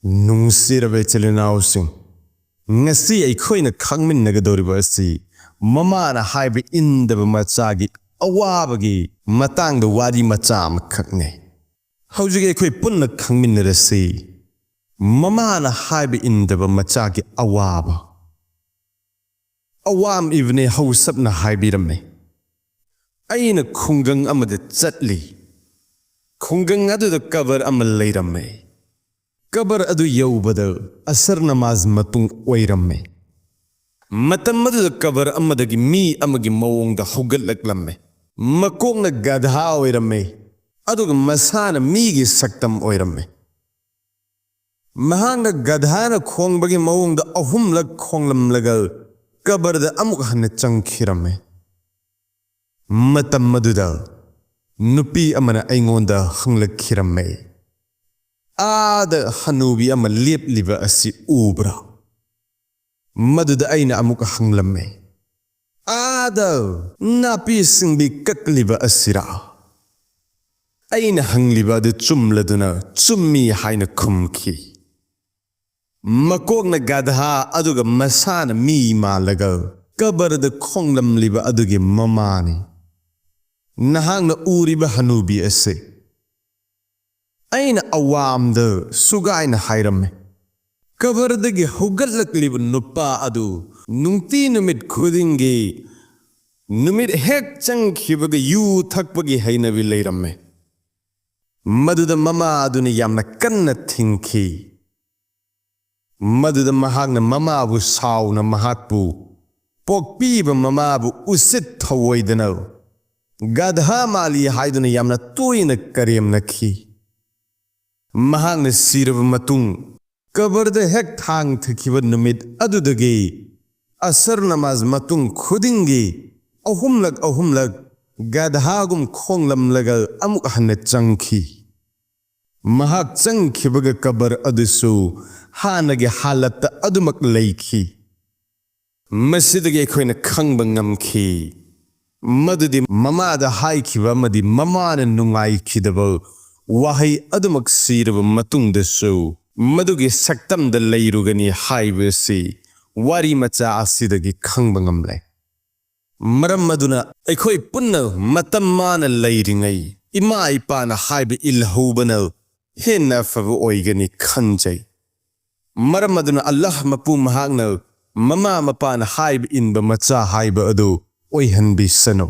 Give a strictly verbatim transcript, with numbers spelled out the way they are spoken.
ꯅꯨꯡꯁꯤꯔꯕ ꯏꯆꯤꯜ ꯏꯅꯥꯎꯁꯤꯡ, ꯉꯁꯤ ꯑꯩꯈꯣꯏꯅ ꯈꯪꯃꯤꯟꯅꯒꯗꯧꯔꯤꯕ ꯑꯁꯤ ꯃꯃꯥꯅ ꯍꯥꯏꯕ ꯏꯟꯗꯕ ꯃꯆꯥꯒꯤ ꯑꯋꯥꯕꯒꯤ ꯃꯇꯥꯡꯗ ꯋꯥꯔꯤ ꯃꯆꯥ ꯑꯃꯈꯛꯅꯤ꯫ ꯍꯧꯖꯤꯛ ꯑꯩꯈꯣꯏ ꯄꯨꯟꯅ ꯈꯪꯃꯤꯟꯅꯔꯁꯤ꯫ ꯃꯃꯥꯅ ꯍꯥꯏꯕ ꯏꯟꯗꯕ ꯃꯆꯥꯒꯤ ꯑꯋꯥꯕ꯫ ꯑꯋꯥꯝ ꯏꯕꯅꯦ ꯍꯧꯁꯞꯅ ꯍꯥꯏꯕꯤꯔꯝꯃꯦ꯫ ꯑꯩꯅ ꯈꯨꯡꯒꯪ ꯑꯃꯗ ꯆꯠꯂꯤ꯫ ꯈꯨꯡꯒꯪ ꯑꯗꯨꯗ ꯀꯕꯔ ꯑꯃ ꯂꯩꯔꯝꯃꯦ꯫ ꯀꯕꯔ ꯑꯗꯨ ꯌꯧꯕꯗ ꯑꯁꯔ ꯅꯃꯥꯖ ꯃꯇꯨꯡ ꯑꯣꯏꯔꯝꯃꯦ꯫ ꯃꯇꯝ ꯑꯗꯨꯗ ꯀꯕꯔ ꯑꯃꯗꯒꯤ ꯃꯤ ꯑꯃꯒꯤ ꯃꯑꯣꯡꯗ ꯍꯧꯒꯠꯂꯛꯂꯝꯃꯦ꯫ ꯃꯀꯣꯛꯅ ꯒꯙꯥ ꯑꯣꯏꯔꯝꯃꯦ, ꯑꯗꯨꯒ ꯃꯁꯥꯅ ꯃꯤꯒꯤ ꯁꯛꯇꯝ ꯑꯣꯏꯔꯝꯃꯦ꯫ ꯃꯍꯥꯛꯅ ꯒꯙꯥꯅ ꯈꯣꯡꯕꯒꯤ ꯃꯑꯣꯡꯗ ꯑꯍꯨꯝꯂꯛ ꯈꯣꯡꯂꯝꯂꯒ ꯀꯕꯔꯗ ꯑꯃꯨꯛ ꯍꯟꯅ ꯆꯪꯈꯤꯔꯝꯃꯦ꯫ ꯃꯇꯝ ꯑꯗꯨꯗ ꯅꯨꯄꯤ ꯑꯃꯅ ꯑꯩꯉꯣꯟꯗ ꯍꯪꯂꯛꯈꯤꯔꯝꯃꯦ, "ꯑꯥꯗ ꯍꯅꯨꯕꯤ ꯑꯃ ꯂꯦꯞꯂꯤꯕ ꯑꯁꯤ ꯎꯕ꯭ꯔꯥ?" ꯃꯗꯨꯗ ꯑꯩꯅ ꯑꯃꯨꯛ ꯍꯪꯂꯝꯃꯦ, "ꯑꯥꯗ ꯅꯥꯄꯤ ꯁꯤꯡꯕꯤ ꯀꯛꯂꯤꯕ ꯑꯁꯤꯔꯥ?" ꯑꯩꯅ ꯍꯪꯂꯤꯕ ꯑꯗꯨ ꯆꯨꯝꯂꯗꯨꯅ ꯆꯨꯝꯃꯤ ꯍꯥꯏꯅ ꯈꯨꯝꯈꯤ꯫ ꯃꯀꯣꯛꯅ ꯒꯙꯥ ꯑꯗꯨꯒ ꯃꯁꯥꯅ ꯃꯤ ꯃꯥꯜꯂꯒ ꯀꯕꯔꯗ ꯈꯣꯡꯂꯝꯂꯤꯕ ꯑꯗꯨꯒꯤ ꯃꯃꯥꯅꯤ꯫ ꯅꯍꯥꯛꯅ ꯎꯔꯤꯕ ꯍꯅꯨꯕꯤ ꯑꯁꯤ꯫ ꯑꯩꯅ ꯑꯋꯥꯝꯗ ꯁꯨꯒꯥꯏꯅ ꯍꯥꯏꯔꯝꯃꯤ, "ꯀꯕꯔꯗꯒꯤ ꯍꯧꯒꯠꯂꯛꯂꯤꯕ ꯅꯨꯄꯥ ꯑꯗꯨ ꯅꯨꯡꯇꯤ ꯅꯨꯃꯤꯠ ꯈꯨꯗꯤꯡꯒꯤ ꯅꯨꯃꯤꯠ ꯍꯦꯛ ꯆꯪꯈꯤꯕꯒ ꯌꯨ ꯊꯛꯄꯒꯤ ꯍꯩꯅꯕꯤ ꯂꯩꯔꯝꯃꯤ꯫ ꯃꯗꯨꯗ ꯃꯃꯥ ꯑꯗꯨꯅ ꯌꯥꯝꯅ ꯀꯟꯅ ꯊꯤꯡꯈꯤ꯫ ꯃꯗꯨꯗ ꯃꯍꯥꯛꯅ ꯃꯃꯥꯕꯨ ꯁꯥꯎꯅ ꯃꯍꯥꯛꯄꯨ ꯄꯣꯛꯄꯤꯕ ꯃꯃꯥꯕꯨ ꯎꯁꯤꯠ ꯊꯧꯑꯣꯏꯗꯅ ꯒꯙꯥ ꯃꯥꯜꯂꯤ ꯍꯥꯏꯗꯨꯅ ꯌꯥꯝꯅ ꯇꯣꯏꯅ ꯀꯔꯦꯝꯅꯈꯤ꯫ ꯃꯍꯥꯛꯅ ꯁꯤꯔꯕ ꯃꯇꯨꯡ ꯀꯕꯔꯗ ꯍꯦꯛ ꯊꯥꯡ ꯊꯛꯈꯤꯕ ꯅꯨꯃꯤꯠ ꯑꯗꯨꯗꯒꯤ ꯑꯁꯔ ꯅꯃꯥꯖ ꯃꯇꯨꯡ ꯈꯨꯗꯤꯡꯒꯤ ꯑꯍꯨꯝꯂꯛ ꯑꯍꯨꯝꯂꯛ ꯒꯙꯥꯒꯨꯝ ꯈꯣꯡꯂꯝꯂꯒ ꯑꯃꯨꯛ ꯍꯟꯅ ꯆꯪꯈꯤ꯫ ꯃꯍꯥꯛ ꯆꯪꯈꯤꯕꯒ ꯀꯕꯔ ꯑꯗꯨꯁꯨ ꯍꯥꯟꯅꯒꯤ ꯍꯥꯂꯠꯇ ꯑꯗꯨꯃꯛ ꯂꯩꯈꯤ꯫ ꯃꯁꯤꯗꯒꯤ ꯑꯩꯈꯣꯏꯅ ꯈꯪꯕ ꯉꯝꯈꯤ ꯃꯗꯨꯗꯤ ꯃꯃꯥꯗ ꯍꯥꯏꯈꯤꯕ ꯑꯃꯗꯤ ꯃꯃꯥꯅ ꯅꯨꯡꯉꯥꯏꯈꯤꯗꯕ ꯋꯥꯍꯩ ꯑꯗꯨꯃꯛ ꯁꯤꯔꯕ ꯃꯇꯨꯡꯗꯁꯨ ꯃꯗꯨꯒꯤ ꯁꯛꯇꯝꯗ ꯂꯩꯔꯨꯒꯅꯤ ꯍꯥꯏꯕꯁꯤ ꯋꯥꯔꯤ ꯃꯆꯥ ꯑꯁꯤꯗꯒꯤ ꯈꯪꯕ ꯉꯝꯂꯦ꯫ ꯃꯔꯝ ꯑꯗꯨꯅ ꯑꯩꯈꯣꯏ ꯄꯨꯟꯅ ꯃꯇꯝ ꯃꯥꯅ ꯂꯩꯔꯤꯉꯩ ꯏꯃꯥ ꯏꯄꯥꯅ ꯍꯥꯏꯕ ꯏꯜꯍꯧꯕꯅ ꯍꯦꯟꯅ ꯑꯐꯕ ꯑꯣꯏꯒꯅꯤ ꯈꯟꯖꯩ꯫ ꯃꯔꯝ ꯑꯗꯨꯅ ꯑꯜꯂꯥꯍ ꯃꯄꯨ ꯃꯍꯥꯛꯅ ꯃꯃꯥ ꯃꯄꯥꯅ ꯍꯥꯏꯕ ꯏꯟꯕ ꯃꯆꯥ ꯍꯥꯏꯕ ꯑꯗꯨ ꯑꯣꯏꯍꯟꯕꯤꯁꯅꯨ꯫